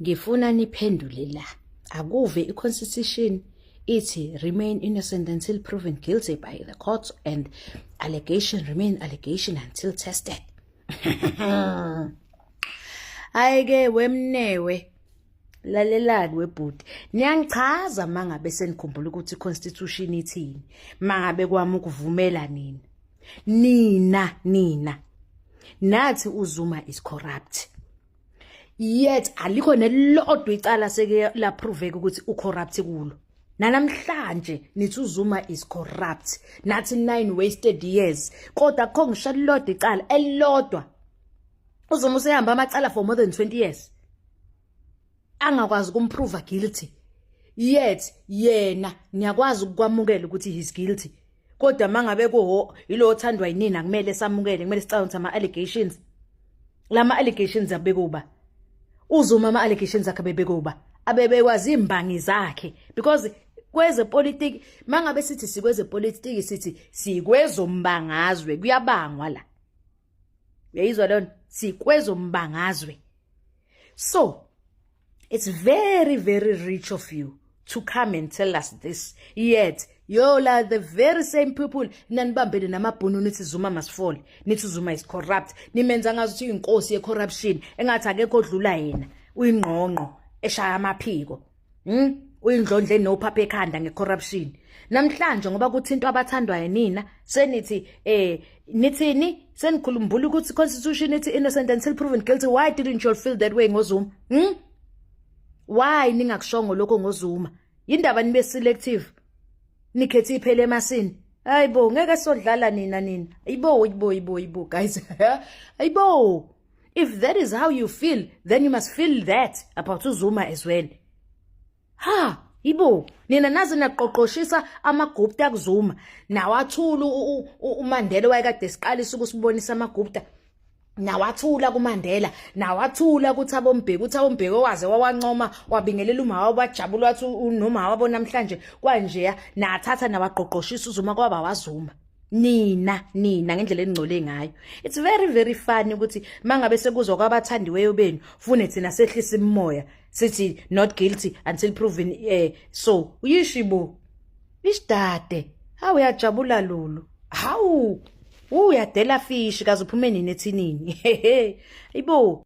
Ngifuna niphendule la. Akuve i-constitution ithi remain innocent until proven guilty by the court and allegation remain allegation until tested. Hayi ke wemnewe, lalelani webhuti, niyangichaza mangabe senikhumbula ukuthi i-constitution ithini. Mangabe kwami ukuvumela nina, nina nina nathi uZuma is corrupt, yet alikho nelilodwa icala seke la-proveka ukuthi ucorrupt kulo. Nanamhlanje nithi uZuma is corrupt, nathi 9 wasted years, kodwa akukho ngisho elilodwa icala elilodwa. UZuma usehamba amacala for more than 20 years angakwazi ukumprove guilty, yet yena niyakwazi ukwamukela ukuthi he's guilty. Kodwa mangabe kuho yilo othandwa yinina, kumele samukele, kumele sicabanga ukuthi ama allegations, lama allegations abekuba uZuma, ama allegations akhe bebekuba abebekwazi imbangi zakhe, because kwezepolitiki, mangabe sithi sikwezepolitiki, sithi sikwezombangazwe, kuyabangwa la. Uyayizwa lona? Sikwezombangazwe. So it's very very rich of you to come and tell us this, yet yola the very same people nanibambele namabhunu, nithi Zuma must fall, nithi Zuma is corrupt, nimenza ngazuthi uyinkosi ye-corruption, engathi akekho odlula yena, uyingqongqo eshaya amaphiko, Uyindlondle nophapha ekhanda ngecorruption. Namhlanje ngoba kuthi into abathandwayo nina, senithi nithini? Senikhulumbula ukuthi constitution ithi innocent until proven guilty. Why didn't you feel that way ngoZuma? Why ningakushongo lokho ngoZuma? Yindaba nibe selective, nikhethe iphele emasini? Hayibo, ngeke sodlala nina nina. Ayibo, ayibo, ayibo, ayibo guys, ayibo. If that is how you feel, then you must feel that about uZuma as well. Ha, ibo, nina naze naqoqoshisa amaGupta kuZuma, nawathula uMandela wayekade siqalisa ukusibonisa amaGupta, nawathula kuMandela, nawathula kuThabo Mbeki. UThabo Mbeki owaze wawancoma, wabingelela uma wabajabula, wathi unoma wabo namhlanje kwanjeya, nathatha nawaqoqoshisa uZuma, kwaba waZuma. Nina nina ngendlela eningcole ngayo, it's very very funny ukuthi mangabe sekuzwa kwabathandiweyo benu, fune thina sehlisa imimoya, sithi not guilty until proven. So uyishibo isidade, hawu, uyajabula lulu, hawu, uyadela fish, kaze uphume nini ethinini? Ayibo.